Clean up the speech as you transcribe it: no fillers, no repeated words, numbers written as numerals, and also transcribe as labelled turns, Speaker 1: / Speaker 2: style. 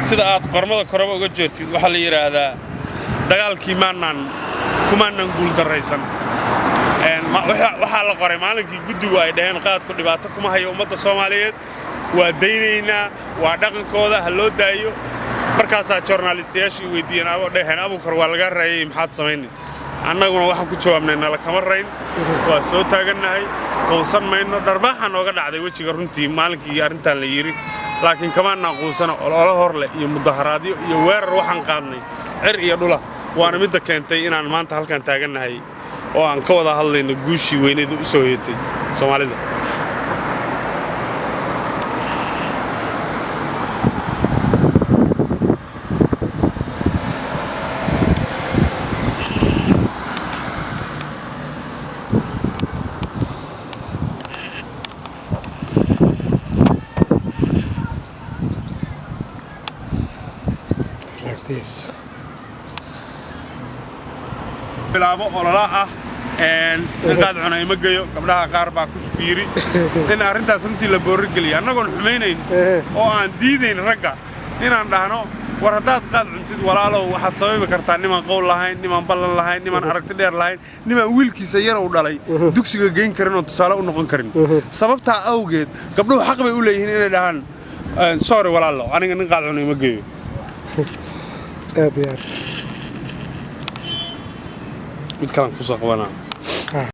Speaker 1: Sida aad qormada koraba uga jeertid, waxaa la yidhaahdaa dagaalkii maanaan kumaanaan guuldarraysan. Waxaa la qoray maalinkii guddigu ay dhaheen qaadku dhibaato kuma hayo ummadda Soomaaliyeed, waa daynaynaa, waa dhaqankooda, ha loo daayo. Markaasaa joornaalistayaashii weydiiyeen, dhaheen, "Abuukar, waa laga raayay, maxaad samaynin?" Annaguna waxaan ku jawaabnay, "Nala kama rayn, waa soo taagannahay, quusan mayno." Dharbaaxa nooga dhacday wejiga runtii maalinkii arrintan la yidhi, laakiin kamaanaan quusana. Ololo hor leh iyo mudaharaadyo iyo weerar waxaan qaadnay cir iyo dhula, waana midda keentay inaan maanta halkan taagannahay oo aan ka wada hadlayno guushii weyneed u soo hoyatay Soomaalida.
Speaker 2: Like this.
Speaker 1: Bilaabo olola ah in qaad cunay ma geyo gabdhaha qaar baa ku yidhi, in arrintaas runtii la boorigeliya, annagoon xumaynayn oo aan diidayn ragga, inaan dhahno, "War, haddaad qaad cuntid, walaalow, waxaad sababi kartaa nimaan qowl lahayn, nimaan ballan lahayn, nimaan aragti dheer lahayn, nimaan wiilkiisa yar uu dhalay dugsiga geyn karin oo tusaale u noqon karin." Sababtaa awgeed gabdhuhu xaq bay u leeyihiin inay dhahaan, "Sorry walaalo, aniga nin qaad cunay ma geeyo."
Speaker 2: Aad iyo aad.
Speaker 1: Mid kalaan kusoo qabanaa.